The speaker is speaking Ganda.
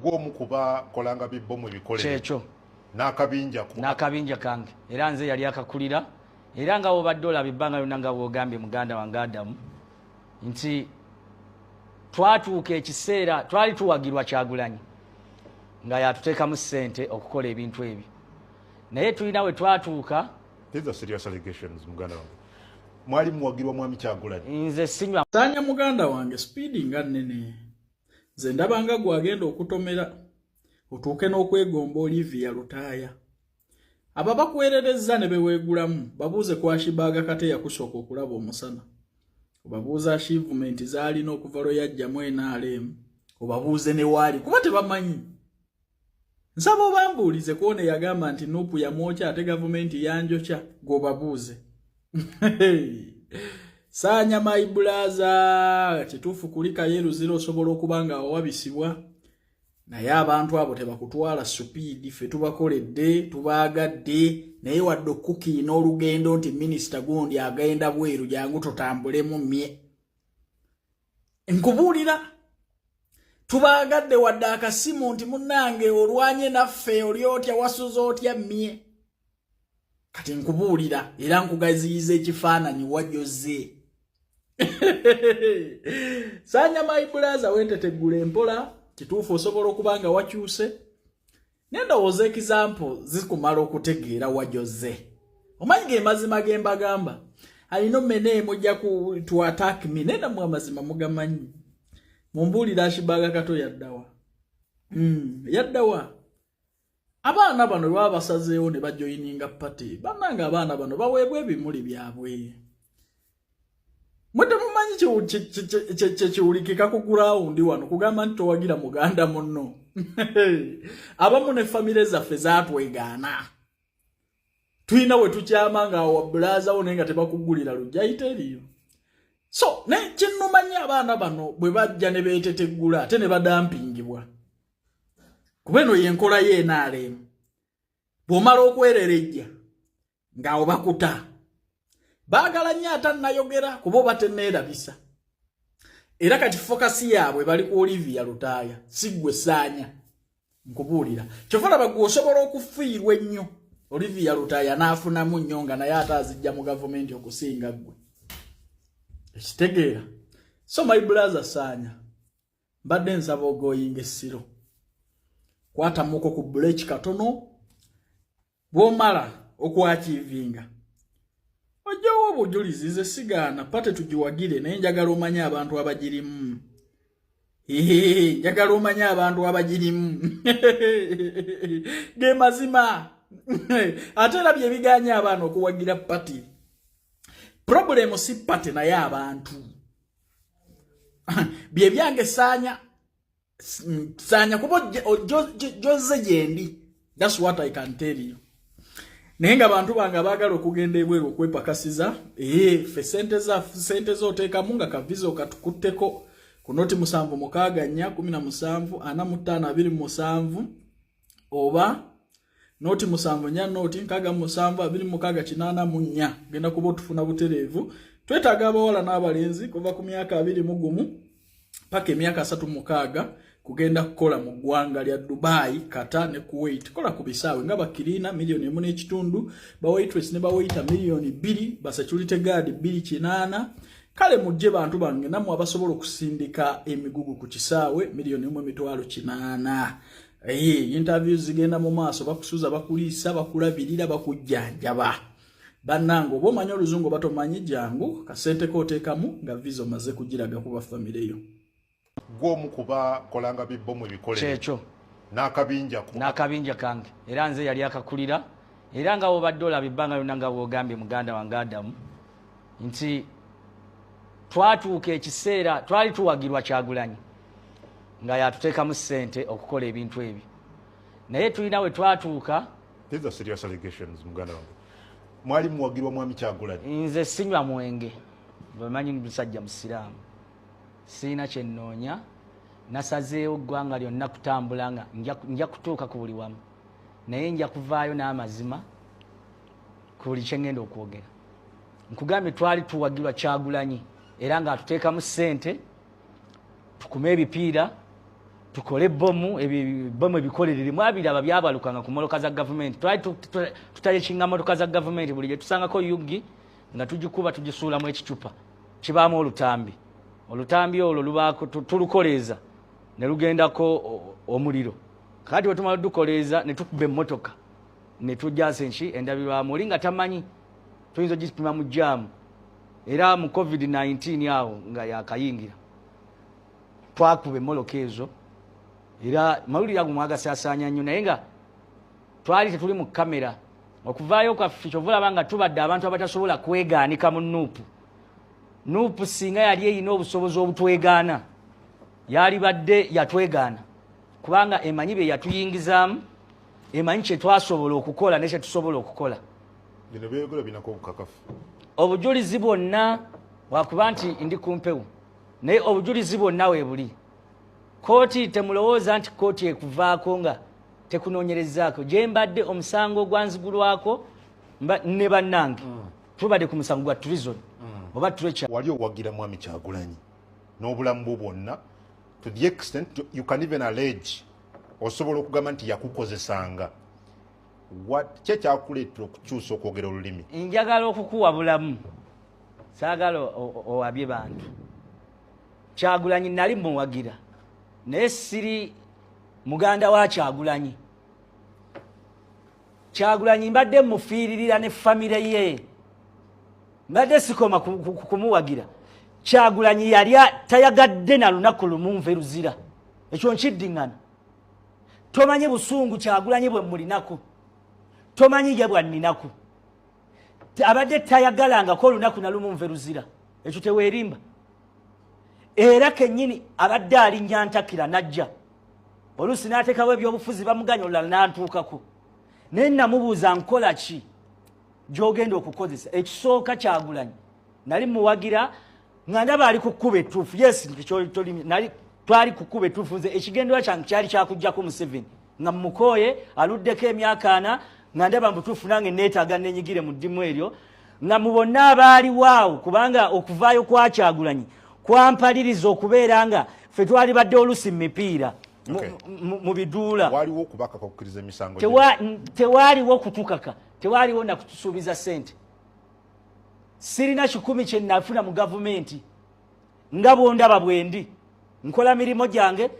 Gwomu kubakolanga bibbomu ebikole. Kyekyo. N'akabinja ko. N'akabinja kange, era nze yali akakulira. Era nga wobadde olaba ebbanga lyonna, nga bwogambye muganda wange Adamu, nti twatuuka ekiseera twali tuwagirwa Kyagulanyi nga yatuteekamu ssente okukola ebintu ebyo, naye tulina we twatuuka. These are serious allegations, muganda wange. Mwali muwagirwa mwami Kyagulanyi? Nze sinywa. Saanya muganda wange, speed nga nnene. Nze ndabanga gwagenda okutomera otuuke n'okwegomba Olivia Lutaaya. Abo bakwererezza ne beweegulamu, babuuze ku Ashibaaga Kate yakusooka okulaba omusana, obabuuze achievement z'alina okuva lwe yajjamu NRM, obabuuze ne waali kuba tebamanyi. Nsaba obambuulize kwona yagamba nti NUP yamwokya ate gavumenti yanjokya, gweobabuuze. Saanya my brother, kituufu kulikayo eruzira osobola okuba nga wawabisibwa, naye abantu abo tebakutwala speed. Ffe tubakoledde, tubaagadde, naye wadde okukiina olugendo nti minisita gundi agenda bweru, jangu totambulemu mmye. Nkubuulira, tubaagadde, wadde akasimu nti munnange olwanye naffe, oli otya, wasuza otya mmye. Kati nkubuulira era nkugaziyiza ekifaananyi wajjoze. Saanya my brother, wenteteggula empola. Kituufu osobola okuba nga wakyuse, naye ndowooza example zikumala okutegeera wajoze. Omanyi ge mazima ge mbagamba alina omene mujja to attack me, naye nammwe amazima mugamanyi. Mumbuulira, Ashibaga Kato yaddawa? Yaddawa? Abaana bano baba basazeewo ne bajoyininga party. Bannange, abaana bano baweebwa ebimuli byabwe. Mwe temumanyi kyekiwulikika ku ground wano kugamba nti towagira muganda munno. Abamu ne famire zaffe zatwegaana, tulina we tukyama nga wabulaazawo, naye nga tebakugulira lujja yita eriyo. So ne kinnumanyi, abaana bano bwe bajja ne beeteteggula ate ne badampingibwa, kuba eno yenkola ye NRM. Bw'omala okwererejja nga obakuta, baagala nnyo atannayogera kuba oba tenneerabisa. Era kati focus yaabwe bali ku Olivia Lutaaya, si ggwe Saanya. Nkubuulira, kyova laba gwe osobola okufiirwa ennyo, Olivia Lutaaya n'afunamu nnyo nga naye ate azijja mu gavumenti okusinga ggwe, ekitegeera? So my brother Saanya, mbadde nsaba ogoyinga essiro, kwatamuko ku break katono. Bw'omala okwachievinga ojjawo obujulizi. Nze sigaana party tugiwagire, naye njagala omanye abantu abagirimu, njagala omanye abantu abagirimu. Ge mazima. Ate era byebiganya abaana okuwagira party. Problem si party, naye abantu. Byebyange Saanya, Saanya, kuba joze gyendi. That's what I can tell you. Naye nga bantu bange abaagala okugenda ebweru okwepakasiza, ee, ffe sente sente zooteekamu nga ka visa okatukutteko ku 076 417 45 27 oba 074 067 26 84. Genda kuba otufuna butereevu. Twetaaga abawala n'abalenzi kuva ku myaka 21 paka emyaka 36 kugenda kukola mu ggwanga lya Dubai, Qatar ne Kuwait. Kola ku bisaawe nga ba cleaner 1.5 miliyoni, ba waitress ne ba waiter 2 miliyoni, ba security guard 2.8. Kale mujje bantu bange, nammwe abasobola okusindika emigugu ku kisaawe, 1.8 miliyoni. Interview zigenda mu maaso, bakusuza, bakuliisa, bakulabirira, bakujjanjaba. Bannange, oba omanyi oluzungu oba tomanyi, jangu, kasente kooteekamu nga visa omaze kugiraga ku bafamireyo. Gwomu kubakolanga bibbomu ebikole. Kyekyo. N'akabinja ko. N'akabinja kange, era nze yali akakulira. Era nga wobadde olaba ebbanga lyonna, nga bwogambye muganda wange Adamu, nti twatuuka ekiseera twali tuwagirwa Kyagulanyi nga yatuteekamu ssente okukola ebintu ebyo, naye tulina we twatuuka. These are serious allegations, muganda wange. Mwali muwagirwa mwami Kyagulanyi? Nze sinywa mwenge, bwemanyi musajja musiraamu, siina kyenoonya. Nasazeewo ggwanga lyonna kutambula nga nja kutuuka ku buli wamu, naye nja kuvaayo n'amazima ku buli kyengenda okwogera. Nkugambye, twali tuwagirwa Kyagulanyi era ng'atuteekamu ssente tukume ebipiira. Tukole bomu, bomu ebikolerere mwabiraba byabalukanga ku mmotoka za gavumenti. Twali tutalekinga motoka za gavumenti, buli gye tusangako yugi nga tugikuba, tugisuulamu ekicupa kibaamu olutambi. Olutambi olwo lubaako tulukoleeza ne lugendako omuliro. Kati bwe tumala dukoleeza ne tukuba emmotoka ne tujjasa enki endabirwamu, oli nga tamanyi tuyinza ogipima mu jaamu. Era mu COVID-19 awo nga yakayingira, twakuba emmoloka ezo, era mawulire ago mwagasaasaanya nnyo, naye nga twali tetuli mu kamera. Okuvaayo kwaffe, kyova olaba nga tubadde abantu abatasobola kwegaanika mu NUP. NUP singa yali erina obusobozi obutwegaana, yalibadde yatwegaana, kubanga emanyi bye yatuyingizaamu, emanyi kyetwasobola okukola ne kyetusobola okukola. Bino byeyogera binako obukakafu? Obujulizi bwonna, wakuba nti ndi ku mpewo, naye obujulizi bwonna weebuli. Kooti, temulowooza nti kooti ekuvaako nga tekunoonyerezaako. Gye mbadde omusango gwanzigulwako ne bannange, tubadde ku musango gwa treason oba treachery. Wali owagira mwami Kyagulanyi n'obulamu bwo bwonna, to the extent you can even allege, osobola okugamba nti yakukozesanga. Ki ekyakuleetera okukyusa okwogera olulimi? Njagala okukuwa bulamu, saagala owabye bantu. Kyagulanyi nali muwagira, naye siri muganda wa Kyagulanyi. Kyagulanyi mbadde mufiiririra ne famire ye, mbadde sikoma kumuwagira. Kyagulanyi yali tayagadde na lunaku lumu nve Luzira, ekyo nkiddiŋŋana. Tomanyi busungu Kyagulanyi bwe mulinaku, tomanyi ye bwanninaku. Abadde tayagalangako olunaku nalumu nve Luzira, ekyo teweerimba. Era kennyini abadde alinnya ntakira najja, oluusi n'ateekawo ebyobufuzi bamuganya, olulala n'antuukako, naye namubuuza, nkola ki gy'ogenda okukozesa? Ekisooka, Kyagulanyi nali muwagira nga ndaba ali ku kkuba ettuufu. Yes, nali twali ku kkuba ettuufu. Nze ekigendererwa kyange kyali kyakuggyako Museveni, nga mukooye, aluddeko emyaka 40, nga ndaba mubutuufu nange neetaaga nenyigire mu ddimu eryo nga mu bonna abaaliwo awo, kubanga okuvaayo kwa Kyagulanyi kwampaliriza okubeera nga ffe twali badde olusi mu mipiira mu biduula. Waliwo okubakaka okukkiriza emisango? Tewaaliwo kutukaka, tewaaliwo nakutusuubiza ssente. Sirina 1,000 kye nafuna mu gavumenti. Nga bwondaba bwendi, nkola mirimu gyange.